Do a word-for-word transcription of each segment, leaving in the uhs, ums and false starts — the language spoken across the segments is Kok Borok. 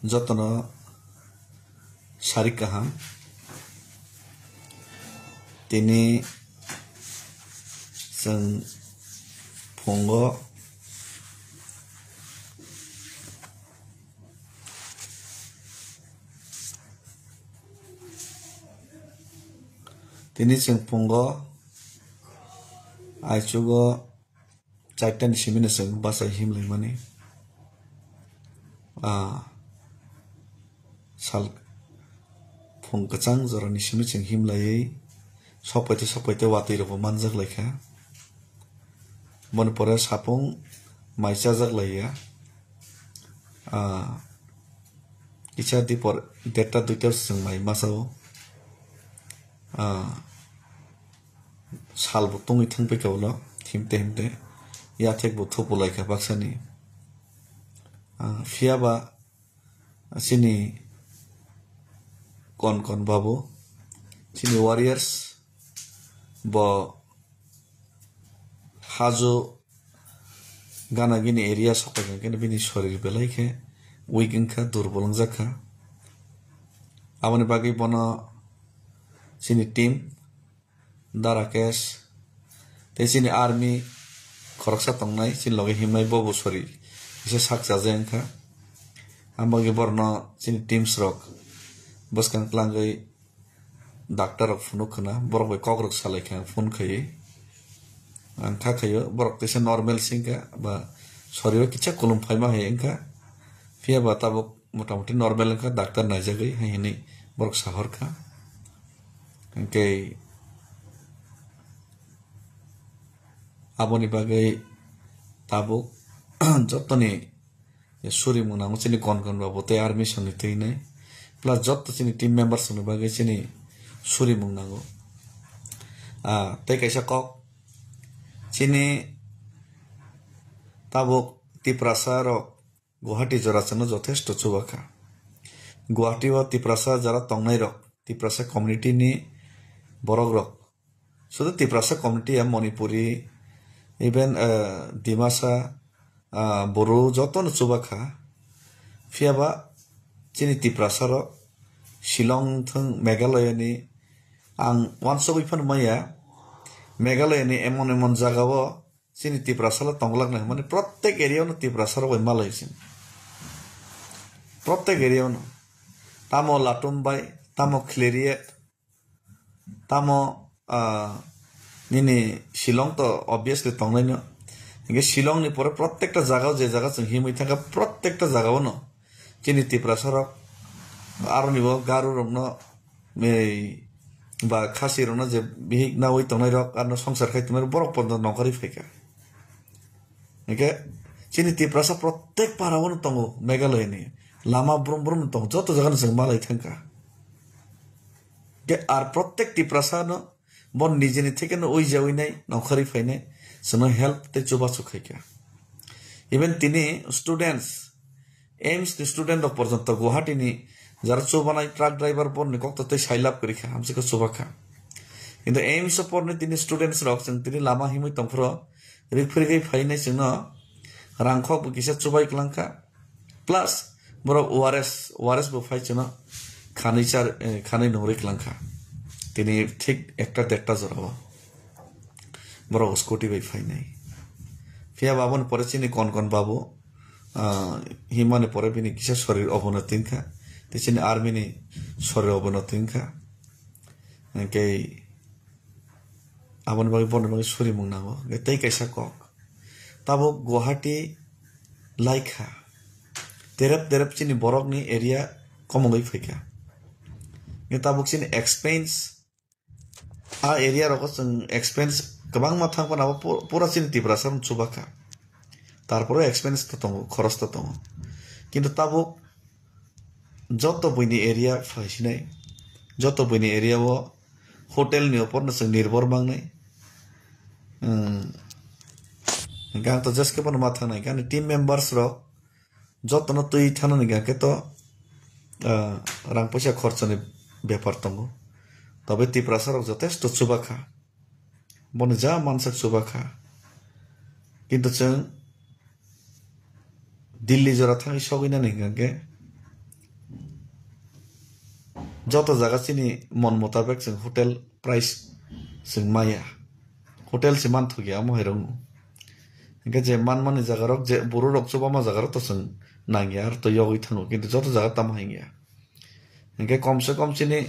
Jotono sarik kaham. Tini chwng phungo, tini chwng phungo aichugo Chaitani simi no chwng bachai himlaimani. Ah, sal phung kwchang jorani simi chwng himlaiwi sokpaite sokpaite watwi rokbo manjak laikha. Boni pore sapung mai chajak laiya. Ah, kisa dipor derta duita chwng mai masa o. Ah, sal bo tungwi thang paikha ulo, himte himte yathek bo thupu laikha baksani. Ah, phiya ba chini kon kon babu, chini warriors bo hajo gana gini area sokai khe bini sorir belai khe weak wngkha, durbol wngjak kha. Aboni bagwi bono chini team Da Rakesh tei chini army khoroksa tongnai, chini loge himnai bobo sori kisa sak chaje wngkha. Ang bagwi borokno chini teams rok bwskang tlangwi doctor rok phunuk khna, borok bai kok rok salai kha, ang phone khaiwi ang kha khaio, borok teisa normal se wngkha ba sori o kisa kulum phaima hai wngkha, phiya ba tabuk motamuti normal wngkha, doctor naijagwi hai hinwi borok sahorkha. Hwnkhe aboni bagwi tabuk jotoni surimung nango chini kon kon rokbo tei army songni twi nai plus joto chini team members rokni bagwi chini surimung nango. Ah, tei kaisa kok chini tabuk Tiprasa rok Guwahati jora chwngno jothesto chubakha. Guwahati o Tiprasa jora tongnairok, Tiprasa community ni borokrok, sudu Tiprasa community ya Manipuri, even, eh, Dimasa, ah, Boro jotono chubakha. Phiyaba chini Tiprasa rok Shillong thung Meghalaya ni ang wansugwi phano maya, Meghalaya ni emon emon jaga o chini Tiprasa le tonglak nai, mane, protek area no Tiprasa rok bai malai sini. Protek area no. Tamo Latum bai, tamo Khliehriat, tamo, ah, nini Shillong to obviously tongnai no. Hingke Shillong ni pore protekta jaga o je jaga chwng himwi thangkha, protekta jaga o no. Chini Tiprasa rok, aroni bo Garo rok no, ei, ba Khasi rok no je bihik nawi tongnai rok, arno songsar khai tongnai rok, borok pono nongkhorwi phaikha. Hingke chini Tiprasa protek para o no tongo, Meghalaya ni lama brum brum no tongo, joto jaga no chwng malai thangkha. Hingke ar protek Tiprasa no Bo nijeni theke no uijawi nai, nongkhorwi phainai, chwngno help tei chubachu khaikha. Even tini students, AIIMS ni student rok porjonto Guwahati ni jara chubanai truck driver borni kokto tei sailab kwrwi kha, hamswkhe chubakha. Kintu AIIMS o porni tini students rok chwng tini lama himwi tongphuru rikphirwi phainai chwngno rangkhok bo kisa chubai kwlangkha. Plus, borok O R S, O R S bo phai chwngno khanwi char, eh, khanwi nungri kwlangkha. Tini thik ekta derta jorao borok scooty bai phainai. Phiya bo aboni pore chini kon kon babu, ah, himani pore bini kisa sorir obono twingkha. Tei chini army ni sorir obono twingkha. Hingke Aboni bagwi, boni bagwi surimung nango. Hwnkhe tei kaisa kok. Tabuk Guwahati laikha. Terep terep chini borokni area komongwi phaikha. Hwnkhe tabuk chini expense, a area rogo chwng expense kwbangma thang phano abo pu-, pura chini Tiprasa rok chubakha. Tarpore expense to tongo, khoros to tongo. Kintu tabuk joto buini area phaisinai, joto buini area o hotel ni opor no chwng nirbor mangnai. Umm, hwnkhe ang to jeske phano ma thangnai, ani team members rok jotono twi thanani hwnkhe to, ah, rang puisa khorchani bepar tongo. Tobe Tiprasa rok jotesto chubakha. Bono ja mansak chubakha. Kintu chwng Delhi jora thangwi sogwi nani hwnkhe Joto jaga chini mon mutabek chwng hotel price chwng maya. Hotel se manthokya omo hai rokno. Hinkhe je manmani jaga rok, je buru rok chubama jaga rok to chwng nangya, aro to yogwi thango, kintu joto jaga tamo hinya. Hinkhe kom se kom chini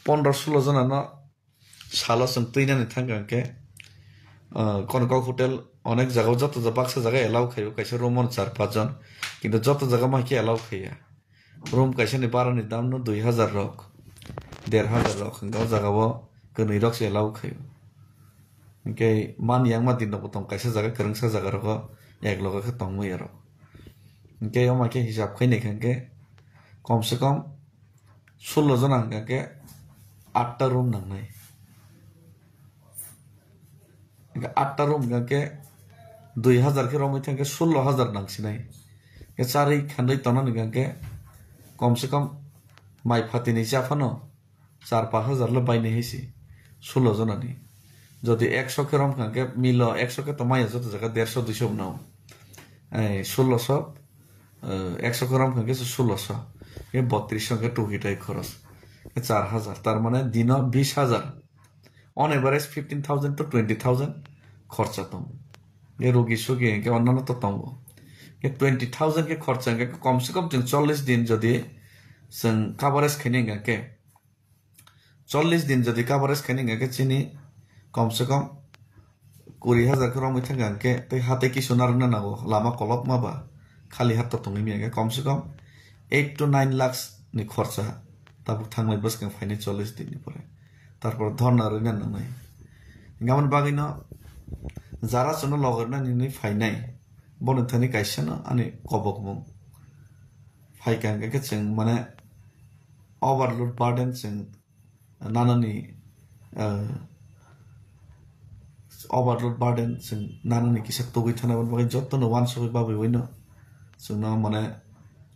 pondro sulo jona no salo chwng twinani thangkha hinkhe, ah, kono kok hotel onek jaga o joto ja-, baksa jaga allow khaio, kaisa room o char panch jon, kintu joto jaga ma khe allow khaiya. Room kaisa ni bara ni dam no dui hazar rok, der hazar rok, hinkhe o jaga o kwnwi rok se allow khaio. Hinkhe man yang ma din rok bo tong, kaisa jaga kwrwngsa jaga rogo ek loge khe tongmaya rok. Hinkhe omo khe hisab khai naikha hinkhe kom se kom sullo jona hinkha khe atta room nangnai. Hinkhe atta room hinkha khe dui hazar khe romwi thangkhe sullo hazar nangsinai. Hinkhe charwi khandwi tongnani hinkha khe kom se kom mai phatini cha phano char panch hazar le bainai hai se sullo jonani. Jodi ekso khe romkha hinkhe milo ekso khe to maya joto jaga derso duiso bo nao. Ei, sullo so, eh, ekso khe romkha hinkhe se sullo so. Khe bottriso hinkhe tuki tai khoros. Khe char hazar, tar mane dino bis hazar. On average fifteen thousand to twenty thousand khorcha tongo. Khe rugi sugi hinkhe onnano to tongo. Khe twenty thousand khe khorcha hinkhe kom se kom chwng chollish din jodi chwng coverage khaina hinkhe, chollish din jodi coverage khaina hinkhe chini kom se kom kuri hazar khe romwi thangkha hinkhe tei ha tei kisu narwkna nango lama kolokma ba khali hat to tongwi manya hinkhe kom se kom eight to nine lakhs ni khorcha tabuk thangnai bwskang phainai chollish din ni pore. Tarpor dhorna rwina nangnai. Hinkhe aboni bagwino jara chwngno logornani hinwi phainai boni thani kaisa no ani kobokmung. Phaikha hinkhe chwng mane overload burden chwng nanani, ah, overload burden chwng nanani kisa tugwi thana bagwi jotono uansugwi babwi uino chwngno mane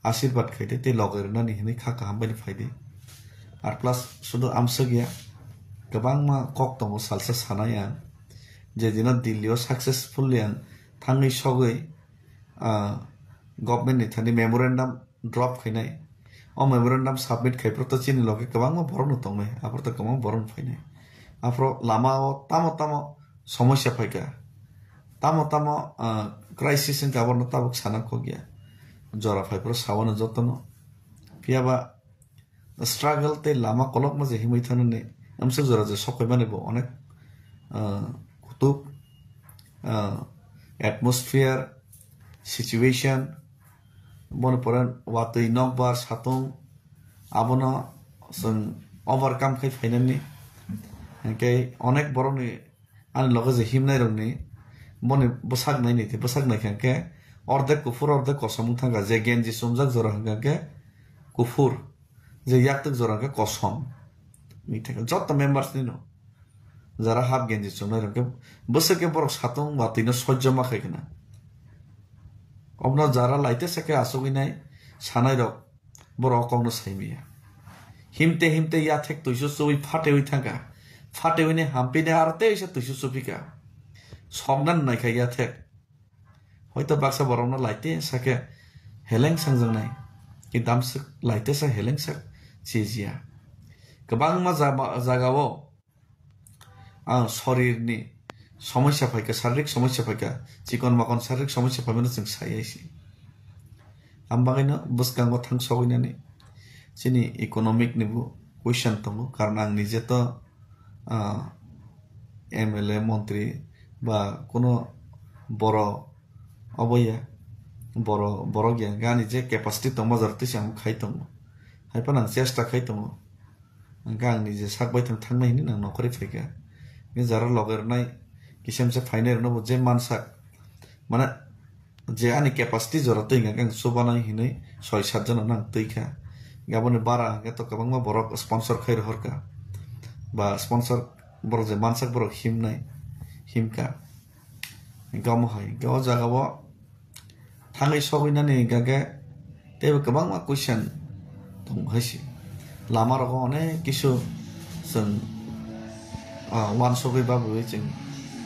asirbat khaidi tei loge rwnani hinwi kha kaham bai phaidi. Ar plus sudu amswk ya, kwbangma kok tongo salsa sanai ang, je dino Delhi o successfully ang thangwi sogwi, ah, government ni thani memorandum drop khainai. O memorandum submit khai phuru to chini loge kwbangma borok no tongnai, aphuru to kwbangma borok no phainai. Aphuru lama o tamo tamo somosya phaikha, tamo tamo, ah, crisis wngkha, aborno tabuk sana kok ya. Jora phai phuru sawano jotono. Phiya ba struggle tei lama kolokma je himwi thanani, amswk jora je sokphaimani bo onek, ah, kutuk, ah, atmosphere, situation, boni pore watwi nokbar satung, abono chwng overcome khai phainani. Hinkhe onek borokni ani loge je himnai rokni boni bwsak nai ni, bwsak nai kha khe ordek kuphur ordek kosom wng thangkha, je genji chumjak jora hwnkha khe kuphur, je yaktwk jora hwnkha kosom. Joto members ni no jara half genji chumnai rok khe bwswk khe borok satung watwi no sojjo ma khai khna. Obno jara laitesa khe achugwi nai sanai rok borok o kokno sai maya. Himte himte yathek tuisu chuwi phatewi thangkha. Phatewi ni hampini aro teisa tuisu chupikha. Sokna naikha yathek. Hoito baksa borokno laitesa khe heleng sangjaknai. Ki damswk laitesa heleng sak chijia. Kwbangma jama-, jagao ang sorir ni somosya phaikha, sarik somosya phaikha, chikon makon sarik somosya phaimano chwng sai aisi. Ang bagwino bwskango thang sogwinani chini economic ni bo question tongo, karon ang nije to, ah, M L A, montri ba kuno boro obo ya, boro, borok ya, gani je capacity tongma jora twi se ang khai tongo, hai phano ang chesta khai tongo. Hwnkhe ang nije sak bai thang thangnai hinwi nang nokhorwi phaikha. Hwnkhe jara loge rwnai kisamsa phainai rwno bo je mansak, mane je ani capacity jora twi hwnkhe ang chubanai hinwi soi sat jona no ang twi kha. Hwnkhe aboni bara hwnkhe to kwbangma borok sponsor khai rohor kha. Ba sponsor borok je mansak borok himnai, himkha. Hwnkhe omo hai hwnkhe o jaga o thangwi sogwinani hwnkha khe teibo kwbangma question tongo hai se. Lama rogo onek kisu chwng, ah, uansugwi babwi chwng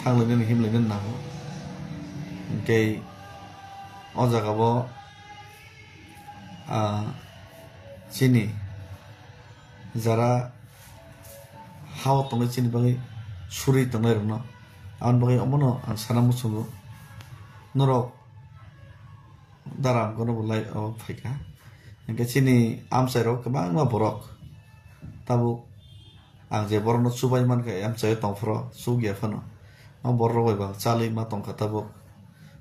thanglainani himlainani nango. Hwnkhe o jaga o, ah, chini jara hao tongwi chini bagwi suri tongnairokno. Aboni bagwi omono ang sana muchungo, norok daram kono bo lai o phaikha. Hingke chini amchairok kwbangma borok tabuk ang je borokno chubai mankha, amchaio tongphuru chukya phano. O borok rok bai bo ang chalwi ma tongkha tabuk.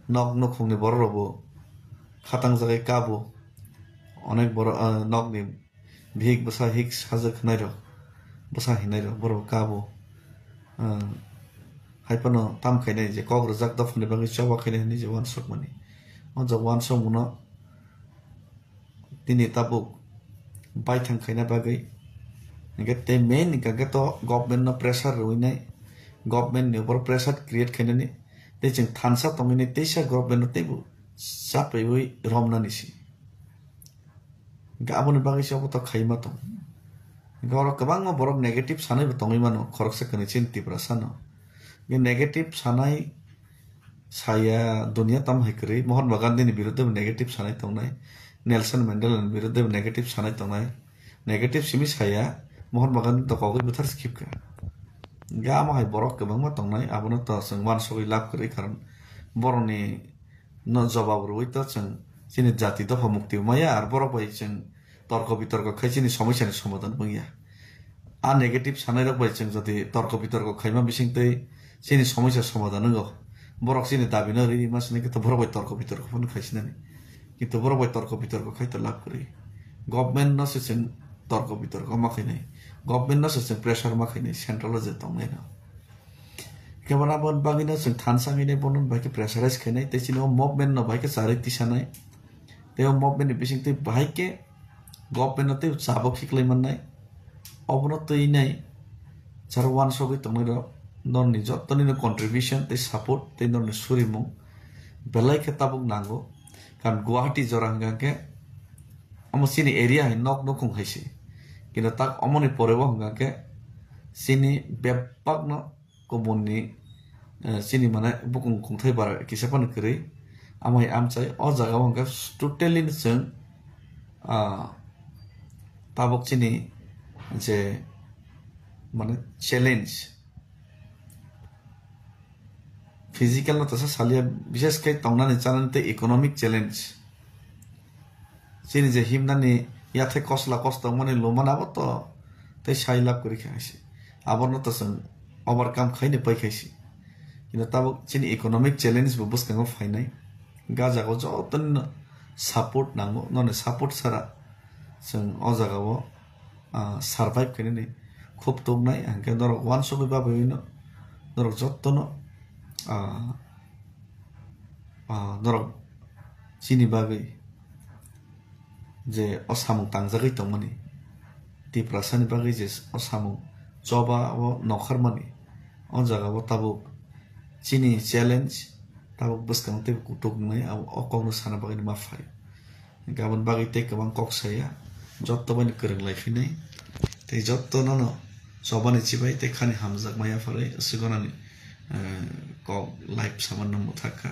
Nok nukhungni borok rok bo khatang jagwi kabo. Onek borok, ah, nokni bihik bwsa hik sajwk hinai rok, bwsa hinai rok borok kabo. Ah, hai phano tam khainai je kok rwjak dophani bagwi choba khainai hinwi je uansukmani. O je uansukmano tini tabuk baithang khaina bagwi. Hingke tei main hingka khe to government no pressure rwinai, government ni upor pressure create khainani, tei chwng thansa tongwini teisa government no teibo chapaiwi romnani si. Hingke aboni bagwi se obo to khaima tong. Hingke oro kwbangma borok negative sanaibo tongwi mano, khoroksa kwnwi chini Tiprasa no. Hingke negative sanai saya dunia tam hai kwrwi, Mahatma Gandhi ni biruddhe bo negative sanai tongnai, Nelson Mandela ni biruddhe bo negative sanai tongnai. Negative simi saya, Mahatma Gandhi to kogwi bwthar se khibkha. Hingke amo hai borok kwbangma tongnai, abono to chwng uansugwi lab kwrwi, karon borokni no jobab rwui to chwng chini jati dopha mukti maya, ar borok bai chwng torko bitorko khai chini somosya ni somadhan wngya. A negative sanai rok bai chwng jodi torko bitorko khaima bising twi chini somosya somadhan wngo. Borok chini dabi no ri ma sini khe to borok bai torko bitorko phano khai sinani. Kintu borok bai torko bitorko khai to lab kwrwi. Government no se chwng torko bitorko ma khainai. Government no se chwng pressure ma khainai central o je tongnai no. Khe bono aboni bagwi no chwng thansa hwnwi bono bai khe pressurize khainai, tei chini o movement no bai khe charwi tisanai. Tei o movement ni bising twi bahai khe government no tei chabo khiklai mannai. Obono twi nai jara uansugwi tongnai rok, norni jottoni no contribution tei support tei norni surimung belai khe tabuk nango. Karon Guwahati jora hwnkha khe omo chini area hai nok nukhung hai se. Kintu tak omoni pore bo hwnkha khe chini bebak no kubun ni, eh, chini mane bukung kungthai bara kisa phano kwrwi. Amo hai amchai o jaga o hwnkhe totally no chwng, ah, tabuk chini je mane challenge, physical no tasa salia, bishes khe tongnani chanani tei economic challenge. Chini je himnani yathai kosla kos tongmani lumana abo to tei sai lab kwrwi kha hai se. Abono to chwng overcome khaini pai khai se. Kintu tabuk chini economic challenge bo bwskango phainai. Ga jaga o joto ni no support nango, noni support sara chwng o jaga o, ah, survive khainani khub toknai. Hwnkhe norok uansugwi babaiwi no norok joto no, ah, ah, norok chini bagwi je o samung tangjagwi tongmani, Tiprasani bagwi je o samung choba o nongkhormani, o jaga o tabuk chini challenge tabuk bwskang tei kutuk wngnai, abo o kokno sana bagwi ma phai. Hwnkhe aboni bagwi tei kwbang kok saya, joto bai no kwrwng lai phinai. Tei joto no no chobani chibai tei khani hamjak maya pharwi aswk gonani, eh, kok live samano mwthak kha.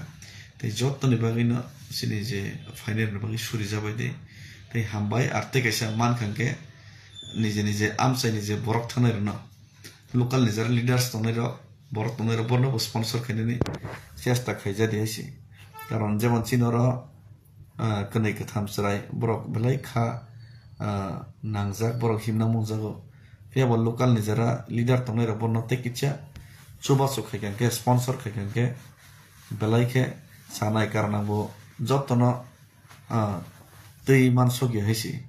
Tei jotoni bagwi no chini je phainai rokni bagwi suri jabai de. Tei hambai ar tei kaisa mankha hwnkhe nije nije amchaini je borok thangnai rokno, local ni jara leaders tongnai rok, borok tongnai rok borno bo sponsor khainani chesta khaijadi hai se. Karon jemon chini oro, ah, kwnwi kwtham chwrai borok belai kha, ah, nangjak, borok himna mungjago. Phiya bo local ni jara leader tongnai rok borno tei kisa chubachu khai kha hwnkhe, sponsor khai kha hwnkhe belai khe sanai, karon ang bo jotono, ah, twi man sokya hai se.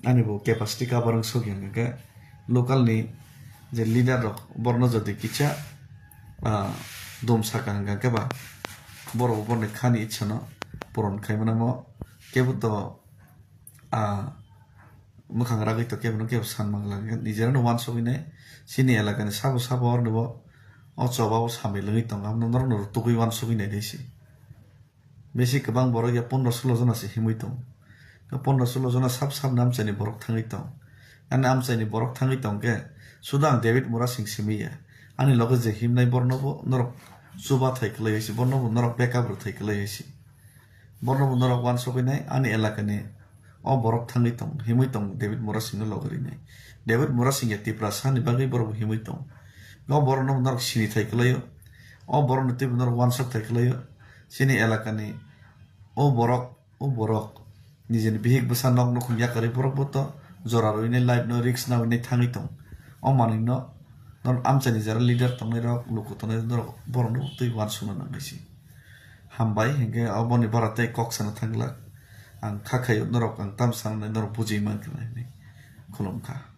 Ani bo capacity cover wng sokya hwnkhe local ni je leader rok borno jodi kisa, ah, dum saka hwnkhe ba borok bo borni khani ichha no puron khai mano mo kebo to, ah, mwkhang ragwi to kebo no kebo san mang la hwnkhe nijera no uansugwi nai chini elaka ni sabo sabo oroni bo o choba o samwi lwngwi tongo, norok no tugwi uansugwi nai de se. Besi kwbang borok ya pondro sulo jona se himwi tong. Ka pondro sulo jona sab sab ni amchaini borok thangwi tong. Ani amchaini borok thangwi tong khe, suda ang David Murasing simi ya. Ani loge je himnai borno bo norok chuba thai kwlai hai se, borno bo norok backup rw thai kwlai hai se. Borno bo norok uansugwi nai ani elaka ni O borok thangwi tong, himwi tong David Murasingno logi rinai. David Murasing ya Tiprasa ni bagwi borok himwi tong. O borokno norok sini thai kwlaio. O borokno teibo norok wansok thai kwlaio. Chini elakani o borok, o borok nijini bihik bwsa nok nukhung yakarwi borok bo to jora rwinai life no risk nawinai thangwi tong. O manwino norok amchaini jara leader tongnai rok, luku tongnai rok, borokno twi wansukna nangwi si. Hambai, hinkhe aboni bara tei kok sana thanglak. Ang kha khaio norok, ang tam sanai norok bujui mankha hinwi khulumkha.